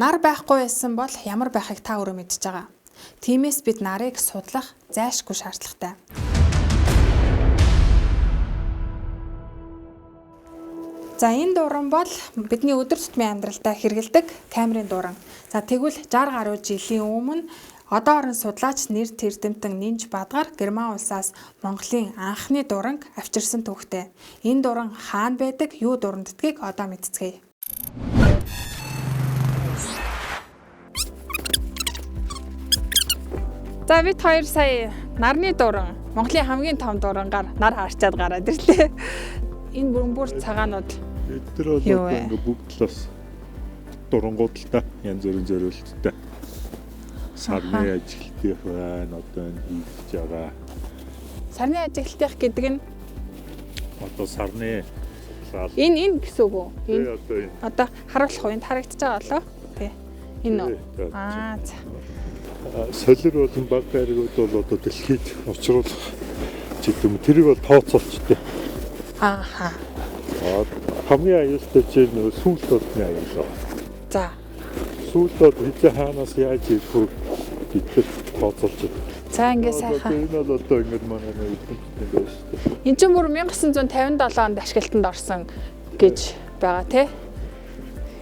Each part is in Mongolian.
Нар байхгүй байсан бол ямар байхыг та өөрөө мэдж байгаа. Тиймээс бид нарыг судлах зайлшгүй шаардлагатай. За, энэ дуран бол бидний өдөр тутмын амьдралдаа хэрэглэдэг камерын дуран. За, тэгвэл 60 гаруй жилийн өмнө одоо орон судлаач нэр тэрдэмтэн Нинж Бадгар Герман улсаас Монголын анхны дуранг авчирсан түүхтэй. Энэ дуран хаана байдаг, юу дуранддгийг одоо мэдцгээе. За, бид хоёр сая нарны дуран, Монголын хамгийн том дурангаар нар харчаад гараад ирлээ. Энэ бүрэн бүр цагаанууд Бид нар бол Юу одоо вэ? ингээ бүгд л бас дурангууд л та янз бүрийн зориулттай. Сарны ажилтных байна, одоо энэ хийж байгаа. Сарны ажиглалтынх гэдэг нь Одоо сарны судлал. энэ гэсэн үг үү? Энэ Тэгээ одоо энэ одоо харуулах уу? Энд харагдаж байгаа болоо? Тий. Энэ үү? Тий, Аа, за. Солир болон баг гаригууд бол одоо дэлхийд учруулах ч гэдэг юм. Тэрийг бол тооцоолчтой. Ааха. Аа, хамгийн аюултай чинь нөгөө сүүл додны аюул байна. За. Сүүл дод хэзээ хаанаас яаж ирэх вэ бид нар тооцоолж байна. За, ингээ Одоо сайхан. энэ бол одоо ингээд манай нэг эрдэмтдийн байна шүү дээ. Энд чинь бүр 1957 онд ашиглалтанд орсон гэж байгаа тий.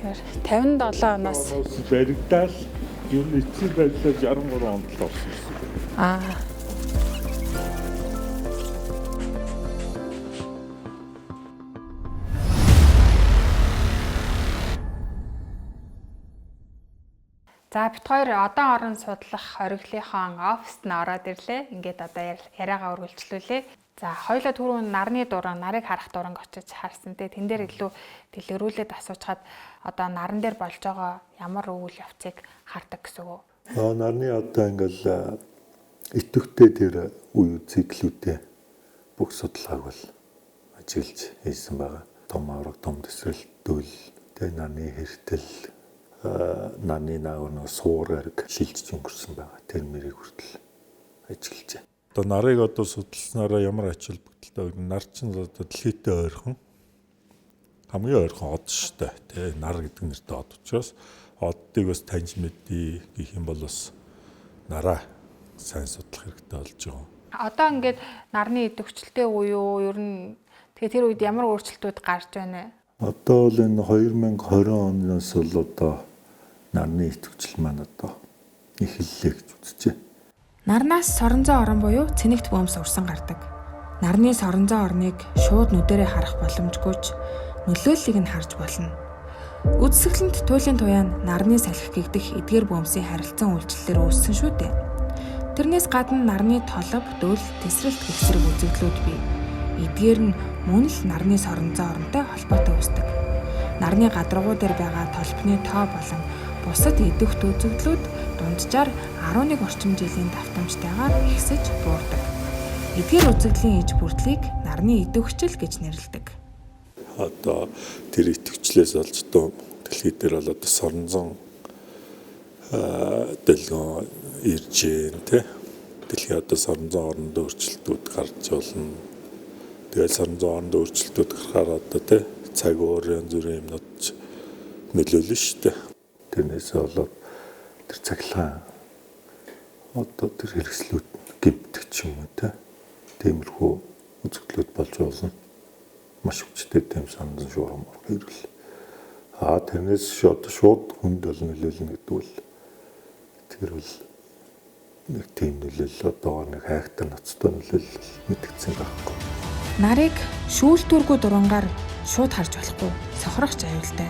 Тэгэхээр 57 оноос Оноос баригдаал ер нь эцсийн байдлаар 63 онд л орсон гэсэн. аа. За, бит хоёр одоо орон судлах ориглынхон оффист нь ороод ирлээ. Ингээд одоо яриагаа үргэлжлүүлээ. За, хоёулаа түрүүн нарны дуран, нарыг харах дуранг очиж харсан те. Тэн дээр илүү дэлгэрүүлээд асуучхад одоо наран дээр болж байгаа ямар үйл явцыг хардаг гэсэн үг. Аа, нарны одоо ингээл идэвхтэй тэр үе циклүүдээ бүх судалгааг бол ажиглаж хийсэн байгаа. Том авраг, том төсрэлт, дөл, тэ нарны хэртэл, нарны наагур нэг суур ариг шилжиж өнгөрсөн байгаа. Тэр мэрийг хүртэл ажиглаж байна. Одоо нарыг одоо судалснараа ямар ач холбогдолтой вэ? Нар чинь одоо дэлхийдээ ойрхон хамгийн ойрхон од шүү дээ. Тэ нар гэдэг нэртэй од учраас оддыг бас таньж мэдье гэх юм бол бас нараа сайн судлах хэрэгтэй болж байгаа. Одоо ингээд нарны идэвхжлэлтэй үе юу? Ер нь тэгээ тэр үед ямар өөрчлөлтүүд гарч байна вэ? Одоо бол энэ 2020 оноос бол одоо нарны идэвхжил маань одоо эхэллээ гэж үзэж байна. Нарнаас соронзон орон буюу цэнэгт бөөмс урсан гардаг. Нарны соронзон орныг шууд нүдэрээ харах боломжгүй ч нөлөөллийг нь харж болно. Үзэсгэлэнт туйлын туяа нь нарны салхи гэгдэх эдгээр бөөмсийн харилцан үйлчлэлээр үүссэн шүү дээ. Тэрнээс гадна нарны толб, дөл, тэсрэлт гэх зэрэг үзэгдлүүд бий. Эдгээр нь мөн л нарны соронзон оронтой холбоотой үүсдэг. Нарны гадаргуу дээр байгаа толбны тоо болон бусад идэвхт үзэгдлүүд дунджаар 11 орчим жилийн давтамжтайгаар ихсэж буурдаг. Эдгээр үзэгдлийн иж бүрдлийг нарны идэвхжил гэж нэрлэдэг. Одоо тэр идэвхжлээс олж одоо дэлхий дээр бол одоо соронзон долгион ирж гин тэ. Дэлхий одоо соронзон оронд өөрчлөлтүүд гарч болно. Тэгэл соронзон оронд өөрчлөлтүүд гарахаар одоо тэ цаг уур янз бүрийн юмнууд ч нөлөөлнө шүү дээ. Тэрнээс болоод тэр цахилгаан одоо тэр хэрэгслүүд гэмтэх ч юм уу тэ. Тиймэрхүү үзэгдлүүд болж болно. Маш хүчтэй тийм соронзон шуурам ирвэл. Аа, тэрнээс одоо шууд хүнд бол нөлөөлнө гэдэг бол тэр бол нэг тийм нөлөөлөл одоогоор нэг хайхтай ноцтой нөлөөлөл мэдгдсэн байхгүй. Нарыг шүүлтүүргүй дурангаар шууд харж болохгүй, сохрох ч аюултай.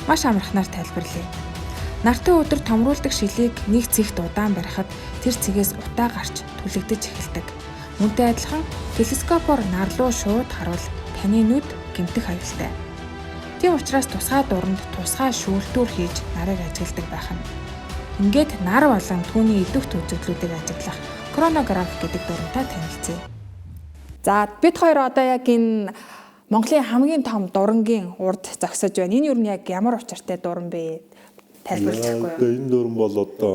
Маш амархнаар тайлбарлая. Нартай өдөр томруулдаг шилийг нэг цэгт удаан барихад тэр цэгээс утаа гарч түлэгдэж эхэлдэг. Үүнтэй адилхан телескопоор нар руу шууд харуул таны нүд гэмтэх аюултай. Тийм учраас тусгай дуранд тусгай шүүлтүүр хийж нарыг ажигладаг байх нь. Ингээд нар болон түүний идэвхт үзэгдлүүдийг ажиглах коронограф гэдэг дурантай танилцъя. За, бид хоёр одоо яг энэ Монголын хамгийн том дурангийн урд зогсож байна. Энэ юу нь яг ямар учиртай дуран бэ? Тайлбарлахгүй юу? Одоо энэ дуран бол одоо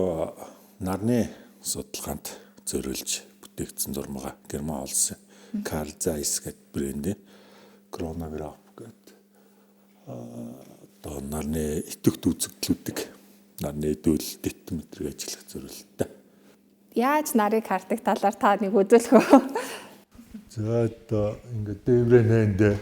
нарны судалгаанд зориулж бүтээгдсэн дуран байгаа. Герман улсын Carl Zeiss гэдэг брендийн коронограф гэдэг Одоо нарны идэвхт үзэгдлүүдийг нарны дүүл дэт мэтрийг ажиллах зорилттой. Яаж нарыг хардаг талаар та нэг үзүүлэх үү? За одоо ингээд дээврээ нээндээ